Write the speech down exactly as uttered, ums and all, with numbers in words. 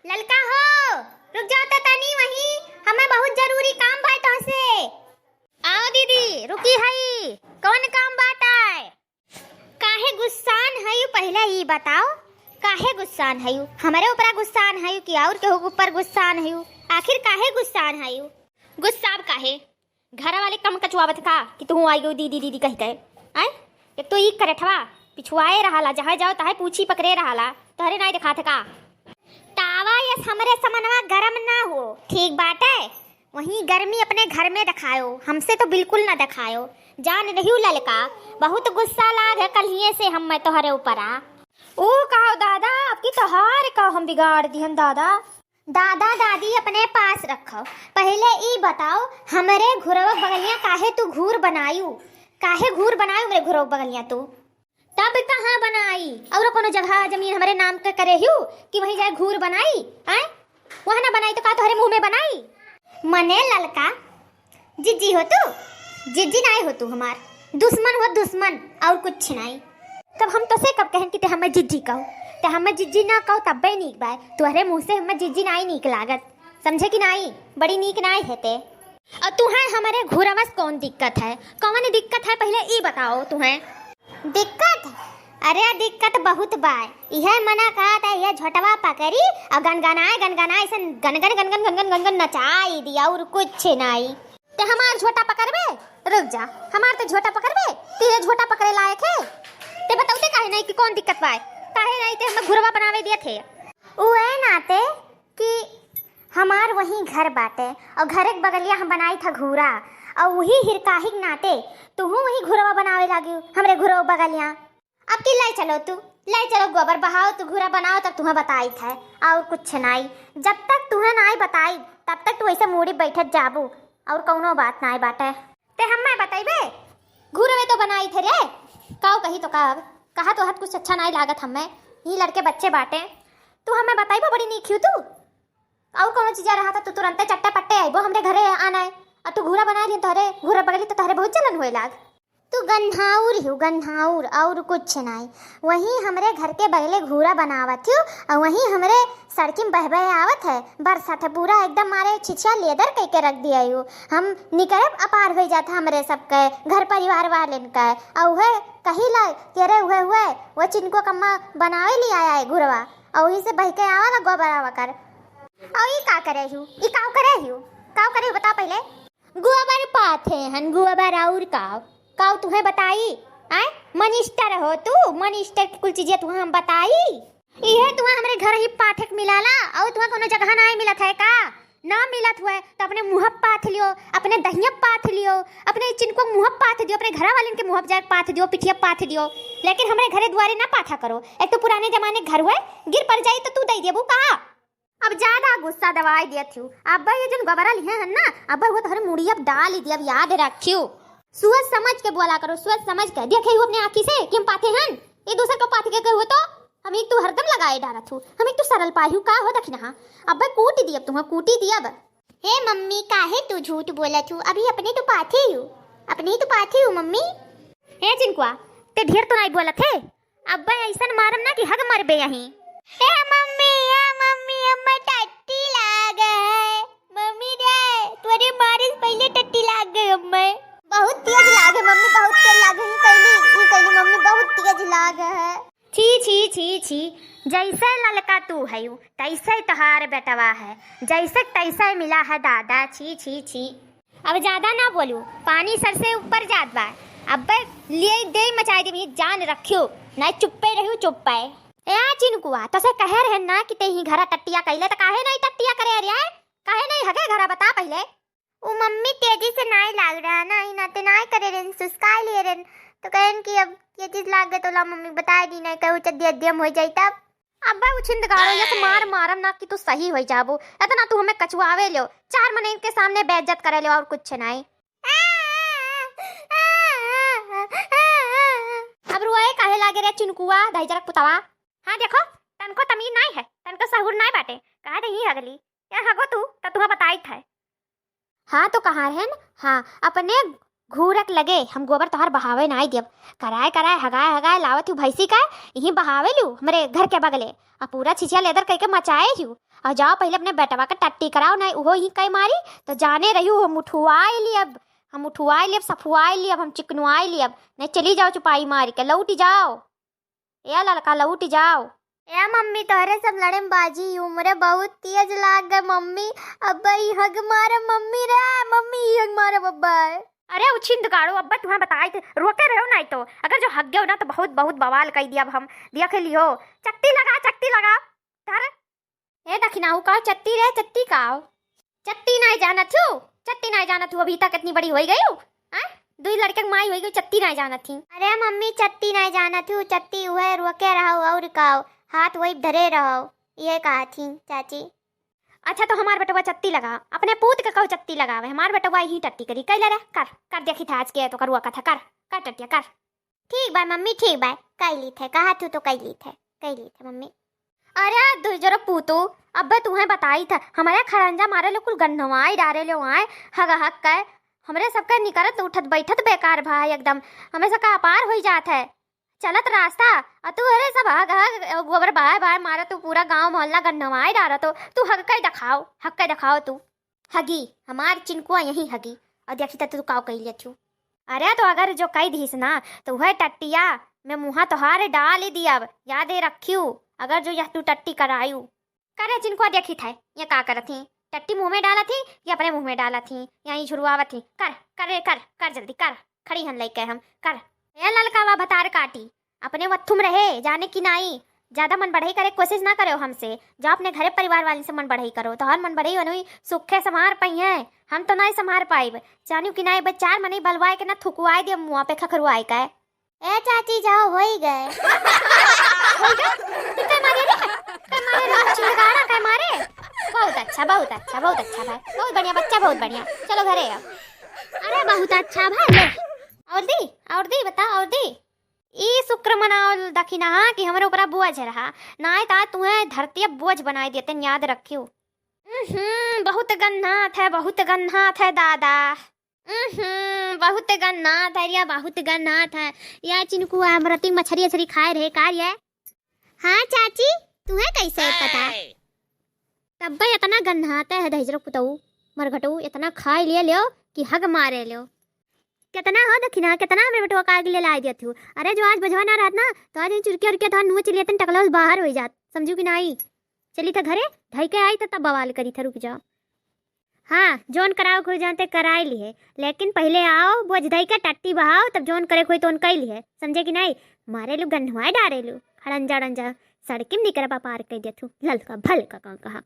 ललका हो, रुक जाओ तो तनी वहीं, हमें बहुत जरूरी काम बाय तोहसे। आओ दीदी, रुकी हई, कौन काम बाटै? काहे गुस्सान हयू, पहिले ई बताओ, काहे गुस्सान हयू? हमरे ऊपरा गुस्सान हयू कि और केहू के ऊपर गुस्सान हयू? आखिर काहे गुस्सान हयू? गुस्साब काहे? घर वाले कम कचुआवत का कि तू आई गई दीदी दीदी कह के? आय, एक तो ई करठवा पिछुआए रहाला, जहाँ जाओ तहाँ पूछी पकड़े रहाला, तोहरे नाई देखात का? तावा यस हमरे समनवा गरम ना हो, ठीक बाटे। वहीं गर्मी अपने घर में देखायो, हमसे तो बिल्कुल ना देखायो। जान रही हूँ ललका, बहुत गुस्सा लाग है कल्हिए से हम मैं तोहरे ऊपर आ। ओ कहो दादा, अब की तोहार का हम बिगाड़ दिहन दादा? दादा दादी अपने पास रखो, पहिले ई बताओ, हमरे घुरवा बगलिया काहे तू घूर बनायू? काहे घूर बनायू हमरे घुरवा बगलिया तू? तब कहाँ बनाई? और कोनो जगह जमीन हमरे नाम के करे हू कि वहीं जाए घूर बनाई? आय, वहाँ ना बनाई तो का तोहरे मुँह में बनाई? मने ललका, जिज्जी हो तू? जिज्जी नाई हो तू हमार, दुश्मन हो दुश्मन, और कुछ नाई। तब हम तोसे कब कहन कि ते हमें जिज्जी कहो? ते हमें जिज्जी ना कहो तब्बे नीक बाय। तोहरे मुँह से हमें जिज्जी नाई नीक लागत, समझे कि नाई? बड़ी नीक नाई है ते। और तुहें हमरे घुरवस कौन दिक्कत है? कौन दिक्कत है पहिले ई बताओ तुहें। दिक्कत? अरे दिक्कत बहुत बाय। इहे मना कहत है, इहे झोटवा पकड़ी और गनगनाए गनगनाए ऐसन गनगन गनगन गनगन गनगन नचाई दिया और कुछ नाई। ते हमार झोटा पकड़बे? रुक जा, हमार ते झोटा पकड़बे? तेरे झोटा पकड़े लायक है? ते बतौते काहे नहीं कि कौन दिक्कत बाय? काहे नहीं ते हमें घुरवा बनावे दिए थे? उहे नाते कि हमार वहीं घर बाटे और घरे के बगलिया हम बनाई था घूरा और वही हिरकाही के नाते तुहू वहीं घुरवा बनावे लागी हमरे घुरवा बगलिया। अब की लाई चलो तू, लाई चलो गोबर बहाओ तू घूरा बनाओ तब तुम्हें बताई था और कुछ नाई। जब तक तुम्हें नाई बताई तब तक तू ऐसे मूड़ी बैठत जाबू और कौनो बात नाई बाटे। ते हम्मे बतइबे? घूरवे तो बनाई थे रे। काऊ कही तो का अब? कहा तो हत कुछ अच्छा नाई लागत हम्मे। ई लड़के बच्चे बाटे। तू हम्मे बतइबो बड़ी नीक हियो तू। और कौनो चीजा रहा था तू तुरंते चट्टे पट्टे आइबो हमरे घरे आना है। और तू घूरा बना लियो तोहरे, घूरा बगली तो तोहरे बहुत जलन होए लाग। तू गन्हाउर हियो, गन्हाउर, और कुछ नाई। वहीं हमरे घर के बगले घूरा बनावत हियो और वहीं हमरे सड़की में बह बह आवत है, बरसात है, पूरा एकदम मारे छिछिया लेदर कइके रख दिया यू। हम निकरब अपार होइ जात हमरे सबके घर परिवार वालेन के। और उहे कहिला कि अरे उहे, उहे, वो चिनको कम्मा बनावे ली आया है घुरवा, और वहीं से बह के आवा ना गोबरावा कर। और ई का करे हू, ई काव करे हू, काव करे हू, बता पहिले। गोबर पाथे हन, गोबर और काव, काव तुहे बताई? आय, मनिस्टर हो तू, मनिस्टर की कुल चीजें तुहे हम बताई? इहे तुहा हमरे घर ही पाथे के मिलाला, और तुहा कोनो जगह नाई मिलत है का? ना मिलत हुए तो अपने मुँह पाथ लियो, अपने दहिया पाथ लियो, अपने चिनको मुँह पाथ दियो, अपने घरा वालिन के मुँह जाए पाथ दियो, पिठिया पाथ दियो, लेकिन हमरे घरे दुआरे ना पाथा करो। एक तो पुराने जमाने के घर हुए, गिर पड़ जाई तो तू दे देबू का? अब ज्यादा गुस्सा दवाई दियत हूँ। अब ये जन गोबरा लिहे हन ना, अब वो तोहरे मुड़िया पे डाल ही दियब, याद रखियो। सोच समझ के बोला करो, सोच समझ के। देखे हूँ अपने आँखी से कि हम पाथे हन, ये दूसर को पाथे के हुए तो हम एक तो हरदम लगाए डारत हूँ, हम एक तो सरल पाही हूँ का हो दखिनहा। अब कूट दियब तुम्हें, कूटी दियब। हे मम्मी, काहे तू झूठ बोलत हूँ? अभी अपने तो पाथे हूँ, अपने ही तो पाथे हूँ मम्मी। हे चिनकुआ, ते ढेर तो नाई बोलत है, अब्बे ऐसन मारम ना कि हग मरबे यहीं। ए मम्मी, ए मम्मी, अम्मा टट्टी लाग है। मम्मी रे, तोरे मारे से पहिले टट्टी लाग गई अम्मा। बहुत तेज लाग है मम्मी, बहुत तेज लाग है। ई कैली, ई कैली मम्मी, बहुत तेज लाग है। छी, छी, छी, छी, जैसे ललका तू हयू, तैसे तोहार बेटवा है, जैसे तैसे मिला है दादा, छी, छी, छी। अब ज्यादा ना बोलू, पानी सर से ऊपर जात बा। अब्बे लिए दे मचाई देबी, जान रखियो, नाई चुप्पे रहियो, चुप्पे। ए आ चिनकुआ, तोसे कहे रहे ना कि ते ही घरा टट्टिया कैले, त काहे नाई टट्टिया करे रे? काहे नाई हगे घरा, बता पहिले। उ मम्मी तेजी से नाई लाग रहा ना, ई नाते नाई करे रेन, सुस्काई लिए रेन, तो कहन कि अब ये चीज लाग गए तो ला मम्मी बताए दी, नाई कहू चद्दी अद्दियम हो जाई तब। अब्बे उछिंद गाड़ो, यस मार मारम ना कि तू सही होई जाबू। इतना तू हमें कचुआवे लियो, चार मनई के सामने बेइज्जत करे लियो और कुछ नाई। अब रोए काहे लागे रे चिनकुआ, दहिजरक पुतवा? हाँ देखो, तनको तमीज नाई है, तनको सहूर नाई बाटे। कहा दे ही हगली, या हगो तू, त तुहा बताई था। हाँ तो कहाँ रहन? हाँ, अपने घूरक लगे, हम गोबर तोहार बहावे नाई देब। कराए कराए हगाए हगाए लावत हूँ भैंसी का, यहीं बहावे लू हमरे घर के बगले। आ पूरा छिछिया लेदर कइके मचाए हूँ। और जाओ पहिले अपने बेटवा का टट्टी कराओ, नाई उहो ही कई मारी। तो जाने रही हो, हम उठुआए ली अब, हम उठुआए ली अब, सफुआए ली अब, हम चिकनुआए ली अब। नाई चली जाओ चुपाई मारी के, लौटी जाओ। ए ललका, लौटी जाओ। ए मम्मी, तोहरे सब लड़े में बाजी, उमरे बहुत तेज लाग गए मम्मी। अब्बा ई हग मारे मम्मी रे, मम्मी ई हग मारे बब्बा। अरे उछिंद गाड़ो, अब्बा तुहें बताई थे, रोके रहो नाई तो। अगर जो हग गयो ना तो बहुत, बहुत बवाल कई दिया अब हम। देख लियो, चट्टी लगा, चट्टी लगा। धर। ए दखिनाऊ, काव चट्टी रे, चट्टी काव? चट्टी नाई जानत हूँ, चट्टी नाई जानत हूँ, अभी तक इतनी बड़ी होई गई हूँ। आय, दुई लड़के के माई होई गई, चट्टी नाई जानत ही। अरे मम्मी, चट्टी नाई जानत हूँ, चट्टी उहे रोके रहो और काव, हाथ वही धरे रहो, ये कहा थी चाची। अच्छा तो हमार बेटवा चट्टी लगा, अपने पूत के कहो चट्टी लगावे, हमार बेटवा यही टट्टी करी, कैले रे, कर, कर देखी था आज के तो करुआ कथा, कर, कर टट्टिया, कर। ठीक बा मम्मी, ठीक बा, कई लीत है, कहा तू तो कई लीत है, कई लीत है मम्मी। अरे दुई जरो पूतू, अब्बे तुहें बताई था, हमारे खड़ंजा मारे लो कुल गन्नवाई डारे लो आए, हग हग के, हमरे सबके निकरत उठत बैठत बेकार भा है एकदम, हमें सबका अपार होई जात है। चलत रास्ता, आ तू अरे सब हग हग गोबर बाय बाय मारा, तू पूरा गांव मोहल्ला गन्नवाई डारा, तो तू हग के दिखाओ, हग के दिखाओ तू। हगी, हमार चिनकुआ यही हगी। और देखी त तू काव कही लेथू। अरे तो अगर जो कही दीस ना, तो वह टट्टिया में मुँहा तोहार डाल ही दियब, याद ही रखियो, अगर जो यह तू टट्टी करायू। करे चिनकुआ देखी थे, ये का करत ही? टट्टी मुँह में डालत ही या अपने मुँह में डालत ही, या ई झुरवावत ही? कर, करे, कर, कर जल्दी कर, खड़ी हन लइके हम, कर। ए ललकावा भतार काटी, अपने वत्थुम रहे, जाने कि नाई, ज्यादा मन बढ़ई करे कोशिश ना करो हमसे। जाओ अपने घरे परिवार वाली से मन बढ़ई करो, तोहर मन बढ़ई वनुई सुखे संभार पइहें, हम तो नाई संभार पाइब। जानियो कि नाई, बस चार मनई बलवाए के ना थुकवाए दे मुआ पे खखरुआए का। ए चाची जाओ, होई गए। होई गए? तू के मारे रे? के मारे रे? चिंगाड़ा के मारे? बहुत अच्छा, बहुत अच्छा, बहुत अच्छा भाई, बहुत बढ़िया बच्चा, बहुत बढ़िया। चलो घरे आओ। अरे बहुत अच्छा भाई, ले। और दी, और दी, बता और दी। ई शुक्र मनाओ दखिनहा कि हमरे ऊपरा बोझ रहा, नाय ता तुहें धरती बोझ बनाए देते, याद रखियो। उहुं, बहुत गन्हात है, बहुत गन्हात है दादा। उहुं, बहुत गन्हात है रिया, बहुत गन्हात है। या चिनकुआ, हम रती मछरी अछरी खाए रहे का रिया? हाँ चाची, तुहें कैसे पता? तब्बे इतना गन्हाते है दहिजरो पुतऊ, मरघटऊ, इतना खाए लिए लियो कि हग मारे लियो। कितना हो दखिना, कितना हमरे बेटवा का आगे ले ला दिया थू। अरे जो आज बजवा ना रहत ना, तो आज यहीं चुरकिया उरकिया तो नुआ चलिए तन टकला बाहर हो जात, समझू कि नाई? चली था घरे, धई के आई तो तब बवाल करी था, रुक जाओ। हाँ, जोन कराओ कोई जानते कराए लिए, लेकिन पहले आओ बोझ धई के टट्टी बहाओ, तब जोन करे कोई तोन कई लिए, समझे कि नाई? मारे लू गन्हवाए डारे लू, खड़ंजा डंजा, सड़की में निकरा पार कर दिया थू, ललका भलका का कहा।